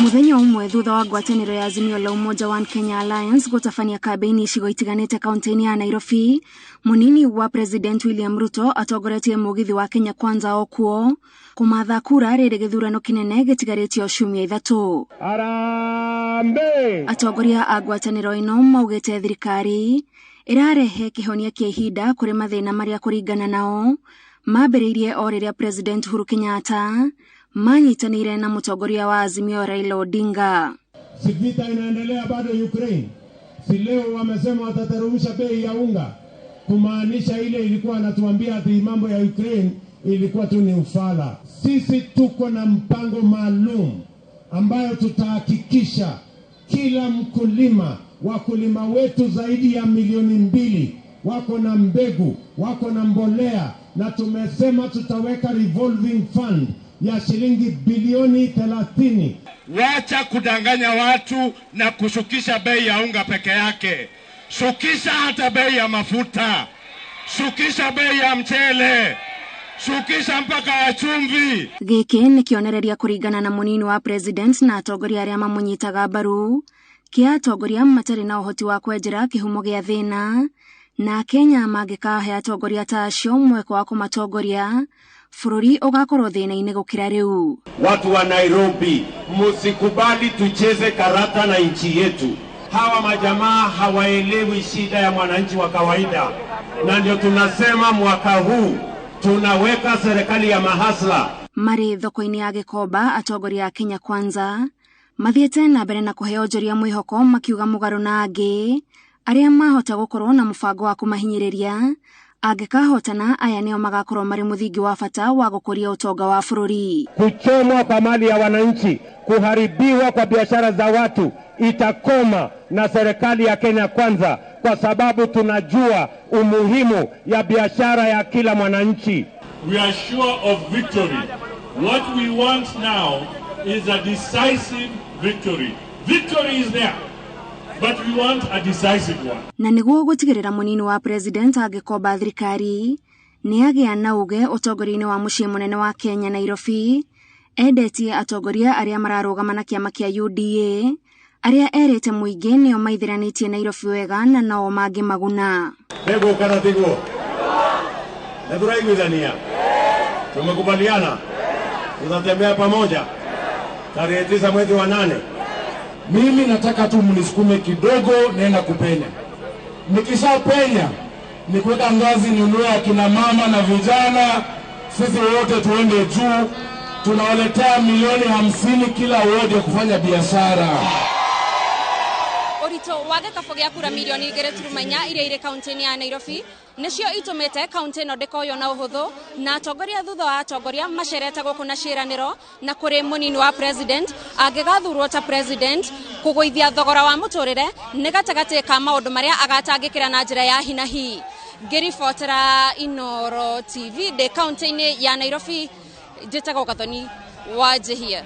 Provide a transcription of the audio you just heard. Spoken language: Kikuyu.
Muthenya ũmwe thutha wa ngwatanĩro ya Azimio la Umoja One Kenya Alliance gũtabania kambĩini icigo itiganĩte kaunti-inĩ ya Nairobi, mũnini wa President William Ruto atongoretie mũgithi wa Kenya Kwanza okuo kũmatha kura rĩrĩ gĩthurano kĩnene gĩtigarĩtio ciumia 3. Harambee! Atongoria a ngwatanĩro ĩno maugĩte thirikari ĩrarehe kĩhonia kĩa ihinda kũrĩ mathĩna marĩa kũringana nao mambĩrĩirie o rĩrĩa President Uhuru Kenyatta manyitanĩire na mũtongoria wa Azimio Raila Odinga. Si vita inaendelea bado Ukraine? Si leo wamesema watateremsha bei ya unga, kumaanisha ile ilikuwa anatuambia ati mambo ya Ukraine ilikuwa tu ni ufala. Sisi tuko na mpango maalum ambayo tutahakikisha kila mkulima, wakulima wetu zaidi ya 2 milioni wako na mbegu, wako na mbolea, na tumesema tutaweka revolving fund ya shilingi bilioni 30. Wacha kudanganya watu na kushukisha bei ya unga peke yake. Shukisha hata bei ya mafuta, shukisha bei ya mchele, shukisha mpaka ya chumvi. Gĩkĩ nĩ kĩonereria kũringana na mũnini wa president na atongoria arĩa mamũnyitaga mbaru kĩa atongoria matarĩ na ũhoti wa kwenjera kĩhumo gĩa thĩna, na Kenya mangĩkahe atongoria ta acio mweke wa kũmatongoria bũrũri ũgakorwo thĩna-inĩ gũkĩra rĩu. Watu wa Nairobi, msikubali tucheze karata na nchi yetu. Hawa majamaa hawaelewi shida ya mwananchi wa kawaida, na ndio tunasema mwaka huu tunaweka serikali ya mahasla. Marĩ thoko-inĩ ya Gĩkomba, atongoria a Kenya Kwanza mathiĩte na mbere na kũheo onjoria mwĩhoko makiuga mũgarũ na angĩ arĩa mahota gũkorwo na mũbango wa kũmahinyĩrĩria angĩkahotana aya nĩo magakorwo marĩ mũthingi wa bata wa gũkũria ũtonga wa bũrũri. Kuchomwa kwa mali ya wananchi, kuharibiwa kwa biashara za watu itakoma na serikali ya Kenya Kwanza, kwa sababu tunajua umuhimu ya biashara ya kila mwananchi. We are sure of victory. What we want now is a decisive victory. Victory is there, but we want a decisive one. Na nĩguo gũtigĩrĩra mũnini wa president angĩkomba thirikari nĩ agĩa na uge ũtongoria-inĩ wa mũciĩ mũnene wa Kenya Nairobi, endetie atongoria arĩa mararũgama na kĩama kĩa UDA arĩa erĩte mũingĩ nĩo maithĩranĩtie Nairobi wega na nao mangĩmaguna. Nĩguo kana tiguo? Na turaiguithania, tumekubaliana tutatembea pamoja tarehe 9 mwezi wa 8. Mimi nataka tu mnisukume kidogo, naenda kupenya. Nikishapenya ni kuweka ngazi, ninunue akina mama na vijana, sisi wote tuende juu. Tunawaletea milioni 50 kila wodi ya kufanya biashara. Ũritũ wa gĩkabũ gĩa kura milioni 2.4 iria irĩ kaunti-inĩ ya Nairobi nĩcio itũmĩte kaunti ĩno ndĩkoywo na ũhũthũ, na atongoria thutha wa atongoria macerete gũkũ na ciĩranĩro na kũrĩ mũnini wa president angĩgathurwo ta president kũgũithia thogora wa mũtũrĩre nĩ gatagatĩ ka maũndũ marĩa agatangĩkĩra na njĩra ya hinahi. Ngĩribotera Inoro TV ndĩ kaunti-inĩ ya Nairobi, njĩtagwo Gathoni wa Njihia.